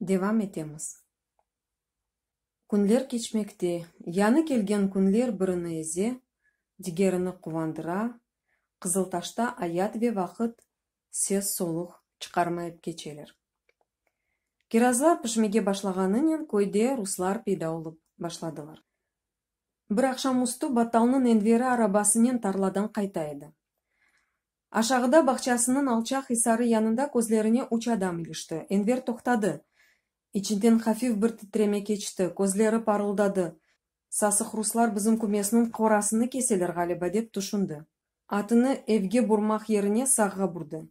Devam etemiz. Künler keçmekte, yañı kelgen künler birini eze, digerini quvandıra, Qızıltaşta ayat ve vaqıt ses-soluq çıqarmayıp keçeler. Kirazlar pişmege başlağanınen köyde ruslar peyda olıp başladılar. Bir aqşam üstü Battalnıñ Enveri arabasınen tarladan qayta edi. Aşağıda bağçasınıñ alçaq isarı yanında közlerine üç adam ilişti. Enver toqtadı. İçinden hafif bir titreme keçti, közleri parıldadı. Sasıq ruslar bizim kümesniñ qorasını keseler ğaliba, dep tüşündi. Atını evge burmaq yerine sağğa burdı.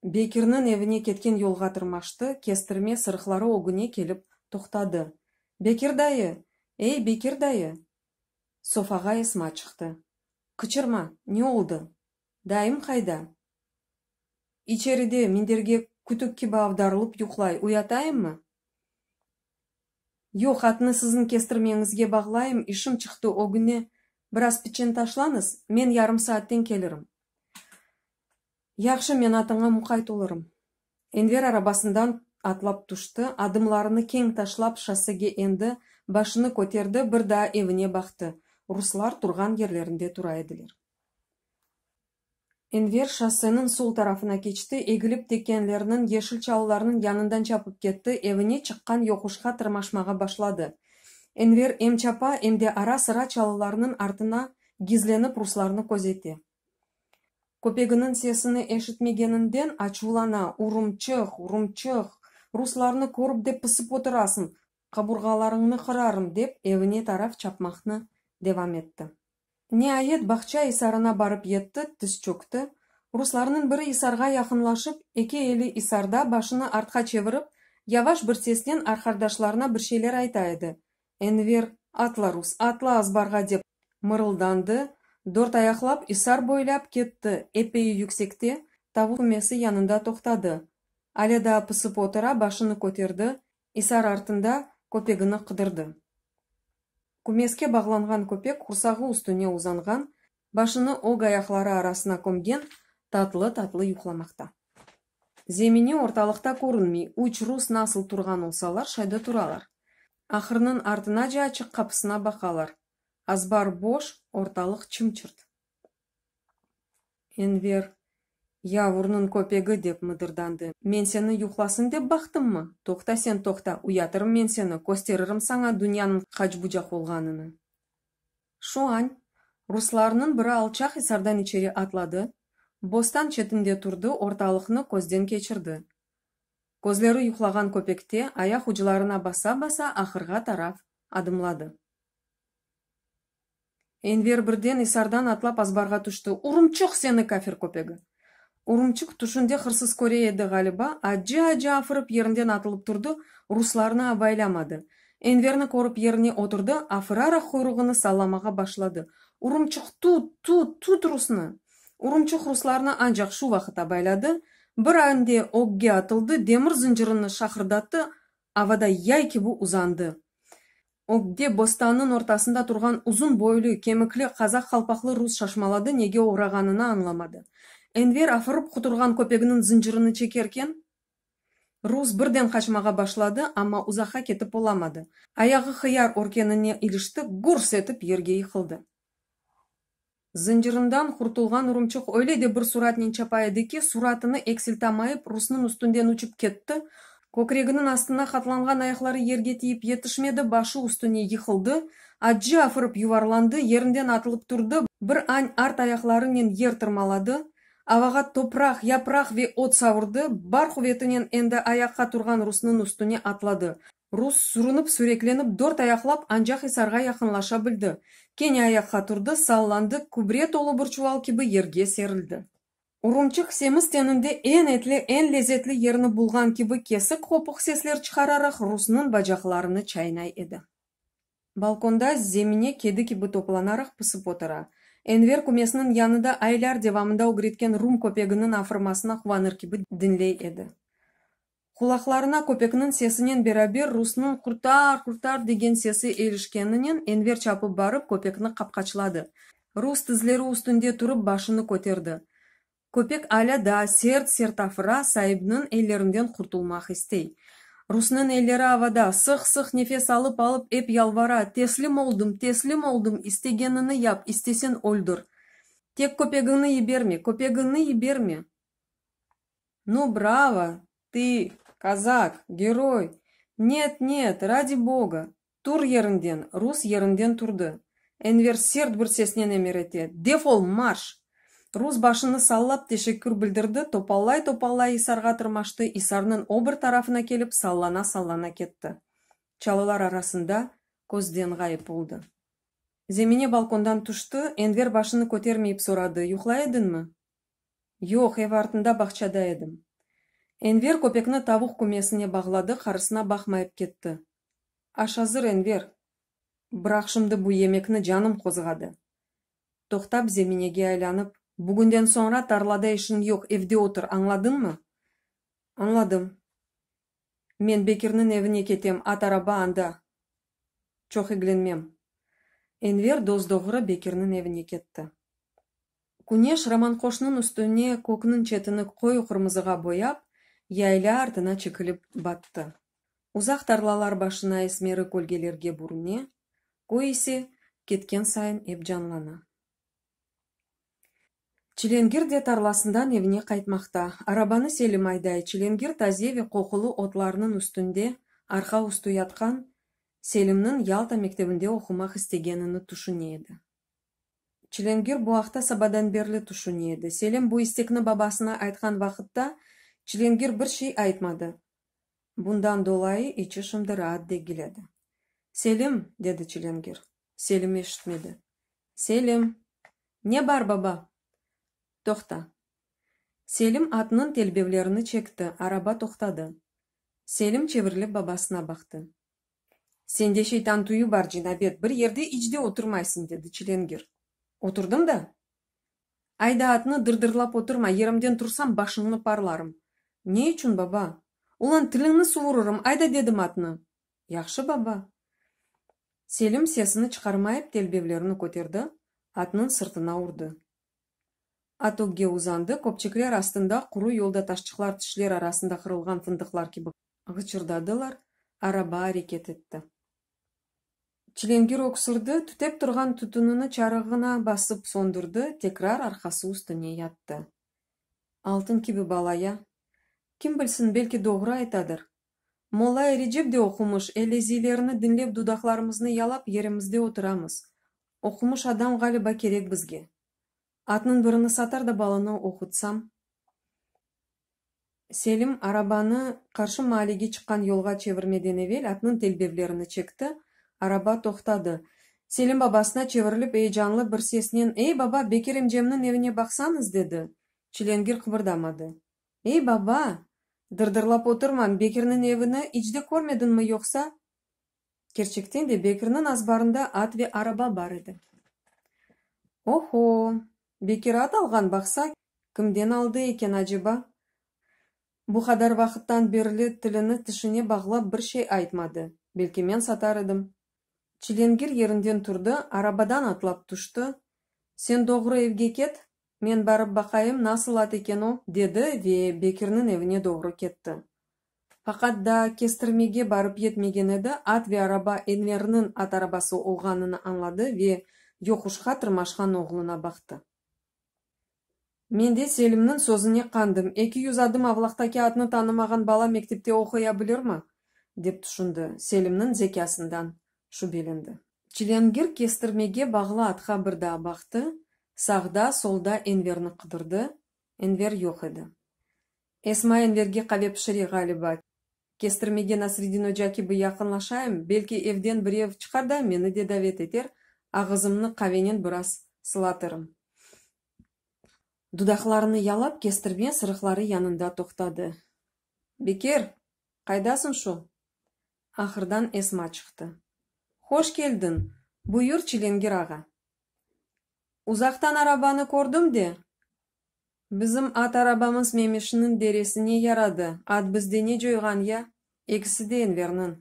Bekirniñ evine ketken yolğa tırmaştı, kestirme sırıqları ögüne kelip toqtadı. Bekir dayı! Ey, Bekir dayı! Sofağa Esma çıqtı. Qıçırma, ne oldı? Dayım qayda? İçeride, minderge kütük kibi avdarılıp yuqlay, uyatayımmı? Yoq, atnı siziñ kestirmeñizge bağlayım, işim çıqtı, ögüne biraz piçen taşlañız, men yarım saatten kelirim. Yahşı, men atıña muqayt olurım. Enver arabasından atlap tüşti, adımlarını keñ taşlap şossege endi, başını köterdi, bir daa evine baqtı. Ruslar turğan yerlerinde tura ediler. Enver şosseniñ sol tarafına keçti, egilip tekenlerniñ, yeşil çalılarnıñ yanından çapıp ketti, evine çıqqan yoquşqa tırmaşmağa başladı. Enver em çapa, em de ara-sıra çalılarnıñ artına gizlenip ruslarnı közete. Köpeginiñ sesini eşitmegeninden açuvlana, Urumçıq, urumçıq, ruslarnı körip de pısıp oturasıñ, qaburğalarıñnı qırarım, dep evine taraf çapmaqnı devam etti. Niayet, bağça isarına barıp yetti, tiz çökti. Ruslarnıñ biri isarğa yaqınlaşıp, eki eli isarda, başını artqa çevirip, yavaş bir sesnen arqadaşlarına bir şeyler ayta edi. Enver, Atla, rus, atla azbarğa, dep mırıldandı, dört ayaqlap isar boylap ketti, eppeyi yüksekte, tavuq kümesi yanında toqtadı. Alâ daa pısıp otura, başını köterdi, isar artında köpegini qıdırdı. Kümeske bağlanğan köpek qursağı üstüne uzanğan, başını ög ayaqları arasına kömgen, tatlı-tatlı yuqlamaqta. Zemine ortalıqta körünmey, üç rus nasıl turğan olsalar, şay da turalar. Ahırnıñ artınace açıq qapısına baqalar. Azbar boş, ortalıq çım-çırt. Enver, Yavurnıñ köpegi, dep mıdırdandı, men seni yuqlasın dep baqtımmı? Toqta sen, toqta, uyatırım men seni, kösteririm saña dünyanıñ qaç bucaq olğanını. Şu an ruslarnıñ biri alçaq isardan içeri atladı, bostan çetinde turdı, ortalıqnı közden keçirdi. Közleri yuqlağan köpekte, ayaq uclarına basa-basa ahırğa taraf adımladı. Enver birden isardan atlap azbarğa tüşti. Urumçıq, seni kafir köpegi! Urumçıq tüşünde hırsız köre edi ğaliba, accı-accı afırıp yerinden atılıp turdı, ruslarnı abaylamadı. Enverni körip yerine oturdı, afıraraq quyruğını sallamağa başladı. Urumçıq, tut, tut, tut rusnı! Urumçıq ruslarnı ancaq şu vaqıt abayladı, bir ande ögge atıldı, demir zıncırını şaqırdattı, avada yay kibi uzandı. Ögde, bostannıñ ortasında turğan uzun boylu, kemikli, qazaq qalpaqlı rus şaşmaladı, nege oğrağanını añlamadı. Enver afırıp quturğan köpeginiñ zıncırını çekerken, rus birden qaçmağa başladı, amma uzaqqa ketip olamadı. Ayağı hıyar örkenine ilişti, gurs etip yerge yıqıldı. Zıncırından qurtulğan urumçıq öyle de bir suratnen çapa edi ki, suratını eksiltamayıp, rusnıñ üstünden uçıp ketti, kökreginiñ astına qatlanğan ayaqları yerge tiyip yetişmedi, başı üstüne yıqıldı, accı afırıp yuvarlandı, yerinden atılıp turdı, bir añ art ayaqlarınen yer tırmaladı, avağa topraq, yapraq ve ot savurdı, bar quvetinen endi ayaqqa turğan rusnıñ üstüne atladı. Rus sürünip-süreklenip dört ayaqlap ancaq isarğa yaqınlaşa bildi. Kene ayaqqa turdı, sallandı, kübre tolu bir çuval kibi yerge serildi. Urumçıq semiz teninde eñ etli, eñ lezetli yerini bulğan kibi kesik-qopuq sesler çıqararaq rusnıñ bacaqlarını çaynay edi. Balkonda Zemine kedi kibi toplanaraq pısıp otura. Enver kümesniñ yanında aylar devamında ögretken rum köpeginiñ afırmasına quvanır kibi diñley edi. Qulaqlarına köpekniñ sesinen beraber rusnıñ Qurtar, qurtar! degen sesi erişkeninen Enver çapıp barıp, köpekni qapqaçladı. Rus tizleri üstünde turıp, başını köterdi. Köpek alâ daa sert-sert afıra, saibiniñ ellerinden qurtulmaq istey. Rusnıñ elleri avada, sıq-sıq nefes alıp-alıp ep yalvara: Teslim oldım, teslim oldım, istegeniñni yap, isteseñ öldür, tek köpegiñni yiberme, köpegiñni yiberme! Nu, bravo, tı, kazak, geroy, net, net, radi boga, tur yeriñden, rus yerinden turdı. Enver sert bir sesnen emir ete: Defol, marş! Rus başını sallap teşekkür bildirdi, topallay-topallay isarğa tırmaştı, isarnıñ o bir tarafına kelip sallana-sallana ketti. Çalılar arasında közden ğayıp oldı. Zemine balkondan tüşti, Enver başını kötermeyip soradı: Yuqlay ediñmi? Yoq, ev artında bağçada edim. Enver köpekni tavuq kümesine bağladı, qarısına baqmayıp ketti. Aş azır, Enver. Bıraq şimdi bu yemekni, canım qozğadı. Toqtap, Zeminege aylanıp, Bugünden soñra tarlada işiñ yoq, evde otur, añladıñmı? Añladım. Men Bekirniñ evine ketem, at-araba anda. Çoq eglenmem. Enver dos-doğru Bekirniñ evine ketti. Küneş Romanqoşnıñ üstüne kökniñ çetini qoyu qırmızığa boyap, yaylâ artına çekilip battı. Uzaq tarlalar başına esmeri kölgelerge bürüne, köy ise ketken sayın ep canlana. Çilengir de tarlasından evine qaytmaqta. Arabanı Selim ayday. Çilengir taze ve qoqulı otlarnıñ üstünde arqa üstü yatqan Selimniñ Yalta mektebinde oqumaq istegenini tüşüne edi. Çilengir bu aqta sabadan berli tüşüne edi. Selim bu istekni babasına aytqan vaqıtta, Çilengir bir şey aytmadı. Bundan dolayı içi şimdi raat degil edi. Selim! dedi Çilengir. Selim eşitmedi. Selim! Ne bar, baba? Toqta. Selim atnıñ telbevlerini çekti, araba toqtadı. Selim çevirilip babasına baqtı. Sende şeytan tüyü bar, Cinabet, bir yerde iç de oturmaysıñ, dedi Çilengir. Oturdım da. Ayda atnı, dırdırlap oturma, yerimden tursam, başıñnı parlarım. Ne içün, baba? Ulan, tiliñni suvurırım, ayda dedim atnı. Yahşı, baba. Selim sesini çıqarmayıp telbevlerni köterdi, atnıñ sırtına urdı. At ögge uzandı, köpçekler astında quru yolda taşçıqlar tişler arasında qırılğan fındıqlar kibi ğıçırdadılar, araba areket etti. Çilengir öksürdi, tütep turğan tütünini çarığına basıp söndürdi, tekrar arqası üstüne yattı. Altın kibi bala ya! Kim bilsin, belki doğru aytadır. Molla Erecep de oqumış, eleziylerini diñlep dudaqlarımıznı yalap yerimizde oturamız. Oqumış adam ğaliba kerek bizge. Atnıñ birini satar da balanı oqutsam. Selim arabanı qarşı maalege çıqqan yolğa çevirmeden evel atnıñ telbevlerini çekti, araba toqtadı. Selim babasına çevirilip eyecanlı bir sesnen, Ey, baba, Bekir emcemniñ evine baqsañız, dedi. Çilengir qıbırdamadı. Ey, baba! Dırdırlap oturma, Bekirniñ evini iç de körmediñmi yoqsa? Kerçekten de, Bekirniñ azbarında at ve araba bar edi. Oho! Bekir at alğan, baqsa, kimden aldı eken, aceba? Bu qadar vaqıttan berli tilini tişine bağlap bir şey aytmadı. Belki men satar edim. Çilengir yerinden turdı, arabadan atlap tüşti. Sen doğru evge ket, men barıp baqayım, nasıl at eken o, dedi ve Bekirniñ evine doğru ketti. Faqat daa kestirmege barıp yetmegen edi, at ve araba Enverniñ at arabası olğanını añladı ve yoquşqa tırmaşqan oğluna baqtı. Men de Selimniñ sözüne qandım, 200 adım avlaqtaki atnı tanımağan bala mektepte oquya bilirmi? dep tüşündi, Selimniñ zekâsından şübelendi. Çilengir kestirmege bağlı atqa bir daa baqtı, sağda, solda Enverni qıdırdı, Enver yoq edi. Esma Enverge qave pişire ğaliba, kestirmege Nasreddin oca kibi yaqınlaşayım, belki evden birev çıqar da meni de davet eter, ağızımnı qavenen biraz sılatırım. Dudaqlarını yalap, kestirme sırıqları yanında toqtadı. Bekir, qaydasıñ şu? Ahırdan Esma çıqtı. Hoş keldiñ, buyur, Çilengir ağa. Uzaqtan arabanı kördim de, bizim at arabamız Memişniñ deresine yaradı, at bizde ne coyğan ya, ekisi de Enverniñ.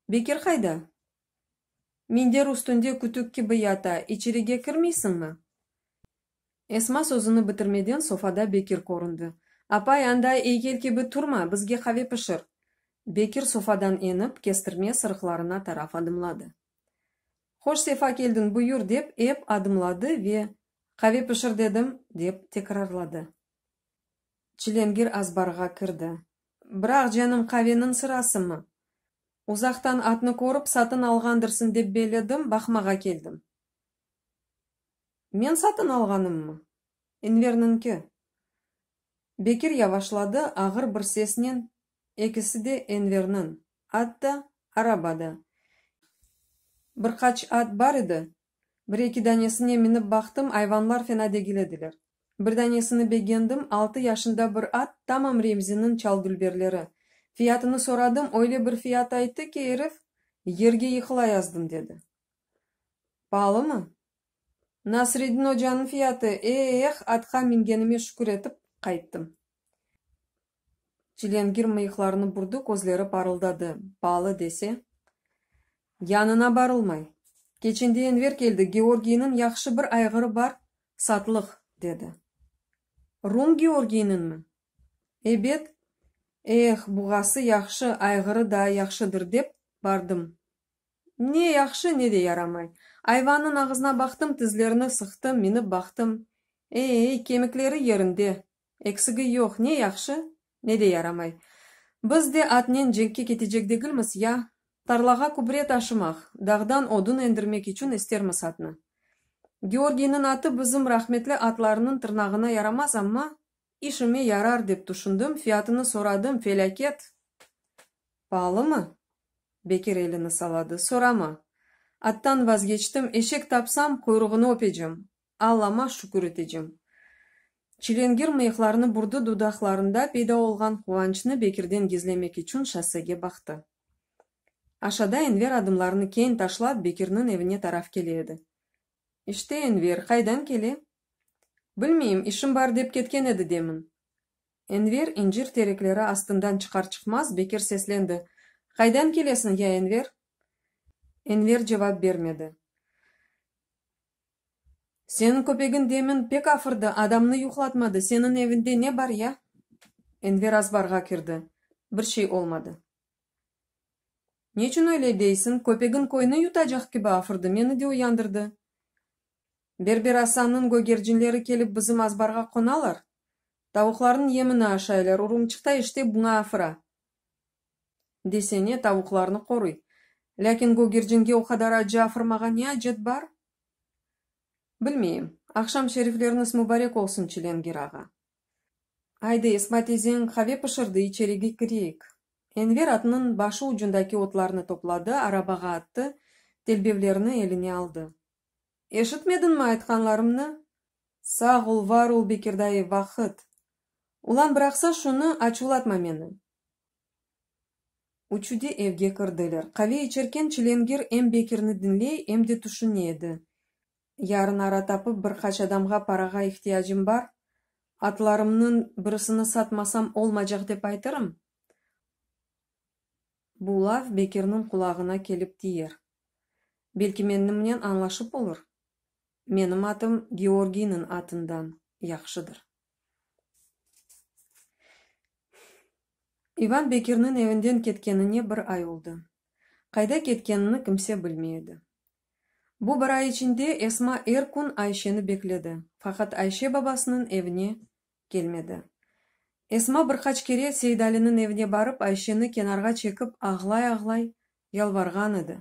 Bekir qayda? Minder üstünde kütük kibi yata, içerige kirmeysiñmi? Esma sözüni bitirmeden sofada Bekir köründi. Apay, anda eykel kibi turma, bizge qave pişir. Bekir sofadan enip, kestirme sırıqlarına taraf adımladı. Hoş sefa keldiñ, buyur, dep ep adımladı ve, Qave pişir dedim, dep tekrarladı. Çilengir azbarğa kirdi. Bıraq, canım, qaveniñ sırasımı? Uzaqtan atnı körip, satın alğandırsıñ dep belledim, baqmağa keldim. Men satın alğanımmı? Enverniñki. Bekir yavaşladı, ağır bir sesnen, Ekisi de Enverniñ, at da, araba da. Bir qaç at bar edi, bir-eki danesine minip baqtım, ayvanlar fena degil ediler. Bir danesini begendim, altı yaşında bir at, tamam Remziniñ çal dülberleri. Fiyatını soradım, öyle bir fiyat ayttı ki, erif, yerge yıqılayazdım, dedi. Paalımı? Nasreddin ocanıñ fiyatı, e-eh, atqa mingenime şükür etip, qayttım. Çilengir mıyıqlarını burdı, közleri parıldadı. Paalı dese? Yanına barılmay. Keçende Enver keldi, Georgiyniñ yahşı bir ayğırı bar, satlıq, dedi. Rum Georgiyniñmi? Ebet. Eh, buğası yahşı, ayğırı daa yahşıdır dep, bardım. Ne yahşı, ne de yaramay. Ayvannıñ ağızına baqtım, tizlerini sıqtım, minip baqtım. Ey-ey, kemikleri yerinde, eksigi yoq, ne yahşı, ne de yaramay. Biz de atnen cenkke ketecek degilmiz ya, tarlağa kübre taşımaq, dağdan odun endirmek içün istermiz atnı. Georgiyniñ atı bizim rahmetli atlarnıñ tırnağına yaramaz amma, işime yarar dep tüşündim, fiyatını soradım, felâket! Paalımı? Bekir elini saladı. Sorama. Attan vazgeçtim, eşek tapsam, quyruğını öpecem, Allama şükür etecem. Çilengir mıyıqlarını burdı, dudaqlarında peyda olğan quvançnı Bekirden gizlemek içün şossege baqtı. Aşada Enver adımlarını keñ taşlap, Bekirniñ evine taraf kele edi. İşte, Enver, qaydan kele? Bilmeyim, işim bar dep ketken edi demin. Enver incir terekleri astından çıqar-çıqmaz Bekir seslendi, Qaydan kelesiñ, ya Enver? Enver cevap bermedi. Seniñ köpegiñ demin pek afırdı, adamnı yuqlatmadı, seniñ eviñde ne bar ya? Enver azbarğa kirdi. Bir şey olmadı. Neçün öyle deysiñ, köpegiñ köyni yutacaq kibi afırdı, meni de uyandırdı. Berber Asannıñ gögercinleri kelip bizim azbarğa qonalar, tavuqlarnıñ yemini aşaylar, urumçıq ta işte buña afıra. Desene, tavuqlarnı qoruy. Lâkin gögercinge o qadar accı afırmağa ne acet bar? Bilmeyim. Aqşam şerifleriñiz mubarek olsun, Çilengir ağa. Aydı, Esma teyzeñ qave pişirdi, içerige kireyik. Enver atnıñ başı ucundaki otlarnı topladı, arabağa attı, telbevlerni eline aldı. Eşitmediñmi aytqanlarımnı? Sağ ol, var ol, Bekir dayı, vaqıt. Ulan bıraqsa şunı, açuvlatma meni. Üçü de evge kirdiler. Qave içerken Çilengir em Bekirni diñley, em de tüşüne edi. Yarın ara tapıp bir qaç adamğa parağa ihtiyacım bar, atlarımnıñ birisini satmasam olmacaq dep aytırım? Bu laf Bekirniñ qulağına kelip tiyer. Belki menimnen añlaşıp olur? Menim atım Georgiyniñ atından yahşıdır. İvan Bekirniñ evinden ketkenine bir ay oldı. Qayda ketkenini kimse bilmey edi. Bu bir ay içinde Esma er kün Ayşeni bekledi, faqat Ayşe babasınıñ evine kelmedi. Esma bir qaç kere Seydaliniñ evine barıp, Ayşeni kenarğa çekip ağlay-ağlay yalvarğan edi.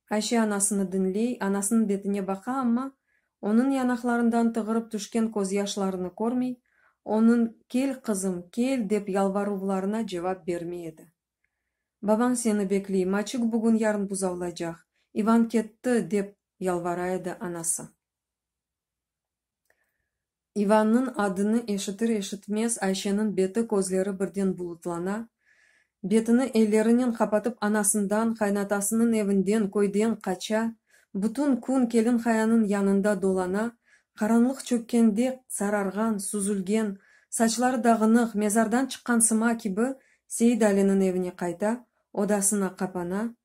Ayşe anasını diñley, anasınıñ betine baqa, amma onıñ yanaqlarından tığırıp tüşken közyaşlarını körmey, onıñ kel, qızım, kel, dep yalvaruvlarına cevap bermey edi. Babañ seni bekley, Maçik bugün-yarın buzavlaycaq, İvan ketti, dep yalvara edi anası. İvannıñ adını eşitir-eşitmez Ayşeniñ beti, közleri birden bulutlana, betini ellerinen qapatıp anasından, qaynatasınıñ evinden, köyden qaça, bütün kün Kelin-Qayanıñ yanında dolana, qaranlıq çökkende sararğan, süzülgen, saçları dağınıq, mezardan çıqqan sıma kibi Seyidaliniñ evine qayta, odasına qapana,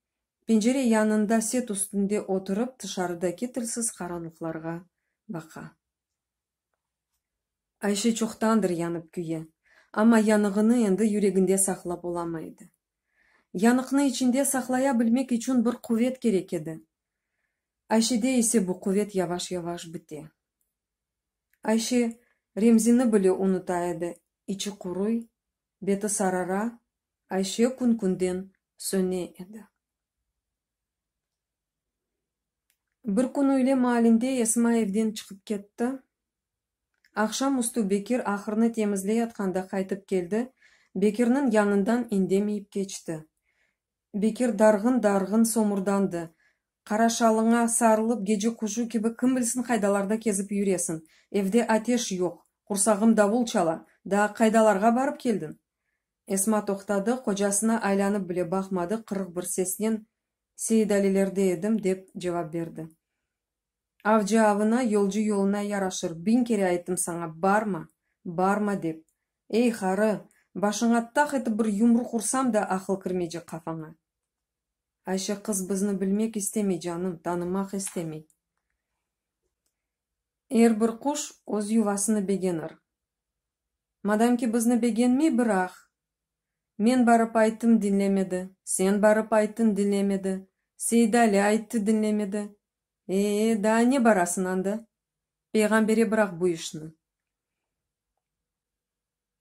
pencere yanında set üstünde oturıp tışarıdaki tilsiz qaranlıqlarğa baqa. Ayşe çoqtandır yanıp küye. Amma yanığını endi yüreginde saqlap olamay edi. Yanıqnı içinde saqlaya bilmek içün bir quvet kerek edi. Ayşede ise bu quvet yavaş-yavaş bite. Ayşe Remzini bile unuta edi, içi quruy, beti sarara, Ayşe kün-künden söne edi. Bir kün üyle maalinde Esma evden çıqıp ketti. Aqşam üstü Bekir ahırnı temizleyatqanda qaytıp keldi, Bekirniñ yanından indemeyip keçti. Bekir darğın-darğın somurdandı. Qara şalıña sarılıp, gece quşu kibi kim bilsin qaydalarda kezip yüresiñ. Evde ateş yoq, qursağım davul çala, daa qaydalarğa barıp keldiñ? Esma toqtadı, qocasına aylanıp bile baqmadı, qırıq bir sesnen, Seyidalilerde edim, dep cevap berdi. Avcı avına, yolcu yoluna yaraşır, biñ kere ayttım saña, barma, barma dep. Ey, harı, başıña tah etip bir yumruq ursam da aqıl kirmeycek qafaña. Ayşe qız bizni bilmek istemey, canım, tanımaq istemey. Er bir quş öz yuvasını begenir. Madamki bizni begenmey, bıraq. Men barıp ayttım, diñlemedi, sen barıp ayttıñ, diñlemedi, Seydali ayttı, diñlemedi. E-e, daa ne barasıñ anda? Peyğambere bıraq bu işni.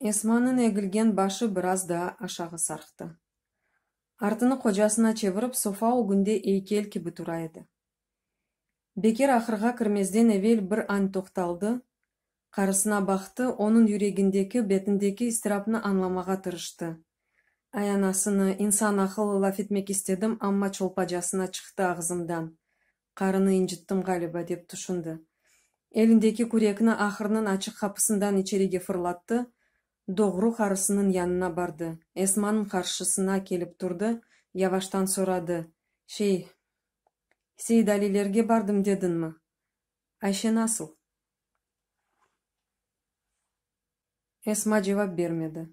Esmanıñ egilgen başı biraz daa aşağı sarqtı. Artını qocasına çevirip, sofa ögünde eykel kibi tura edi. Bekir ahırğa kirmezden evel bir an toqtaldı, qarısına baqtı, onıñ yüregindeki, betindeki istirapnı añlamağa tırıştı. Ay, anasını, insan aqıllı laf etmek istedim, amma çolpacasına çıqtı ağzımdan. Qarını incittim, ğaliba, dep tüşündi. Elindeki kürekni ahırnıñ açıq qapısından içerige fırlattı, doğru qarısınıñ yanına bardı. Esmanıñ qarşısına kelip turdı, yavaştan soradı, Şey, Seydalilerge bardım dediñmi? Ayşe nasıl? Esma cevap bermedi.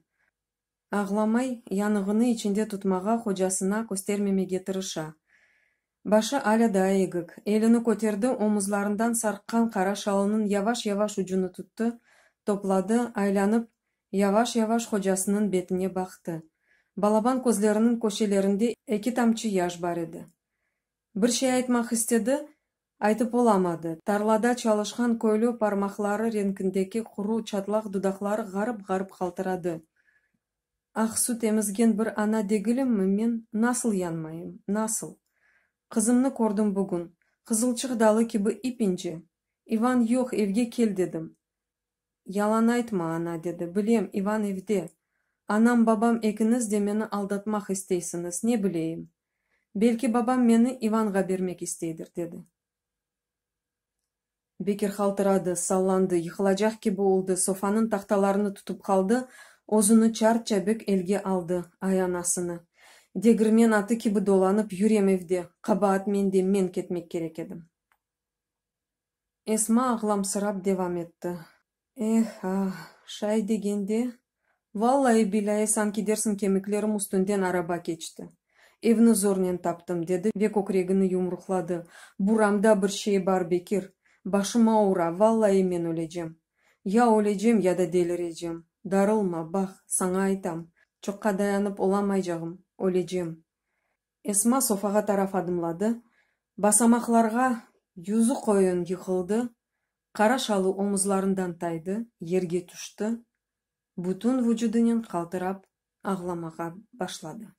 Ağlamay, yanığını içinde tutmağa, hocasına köstermemege tırışa. Başı alâ daa egik. Elini köterdi, omuzlarından sarqqan qara şalınıñ yavaş-yavaş ucunı tuttı, topladı, aylanıp, yavaş-yavaş hocasınıñ betine baqtı. Balaban közleriniñ köşelerinde eki tamçı yaş bar edi. Bir şey aytmaq istedi, aytıp olamadı, tarlada çalışqan köylü parmaqları renkindeki quru, çatlaq dudaqları ğarip-ğarip qaltıradı. Aq süt emizgen bir ana degilimmi men, nasıl yanmayım, nasıl? Qızımnı kördim bugün, qızılçıq dalı kibi ip-ince. İvan yoq, evge kel dedim. Yalan aytma, ana, dedi, bilem, İvan evde. Anam, babam ekiñiz de meni aldatmaq isteysiñiz, ne bileyim. Belki babam meni İvanğa bermek isteydir, dedi. Bekir qaltıradı, sallandı, yıqılacaq kibi oldı, sofanıñ tahtalarını tutıp qaldı, özüni çar-çabik elge aldı. Ay, anasını! Degirmen atı kibi dolanıp yürem evde, qabaat mende, men ketmek kerek edim. Esma ağlamsırap devam etti. Eh, ah, şay degende, vallai-billâi sanki dersiñ kemiklerim üstünden araba keçti. Evni zornen taptım, dedi ve kökregini yumruqladı. Buramda bir şey bar, Bekir. Başıma ura, vallai men ölecem. Ya ölecem, ya da delirecem. Darılma, baq, saña aytam, çoqqa dayanıp olamaycağım, ölecem. Esma sofağa taraf adımladı, basamaqlarğa yüzüqoyun yıqıldı, qara şalı omuzlarından taydı, yerge tüşti, bütün vucudınen qaltırap ağlamağa başladı.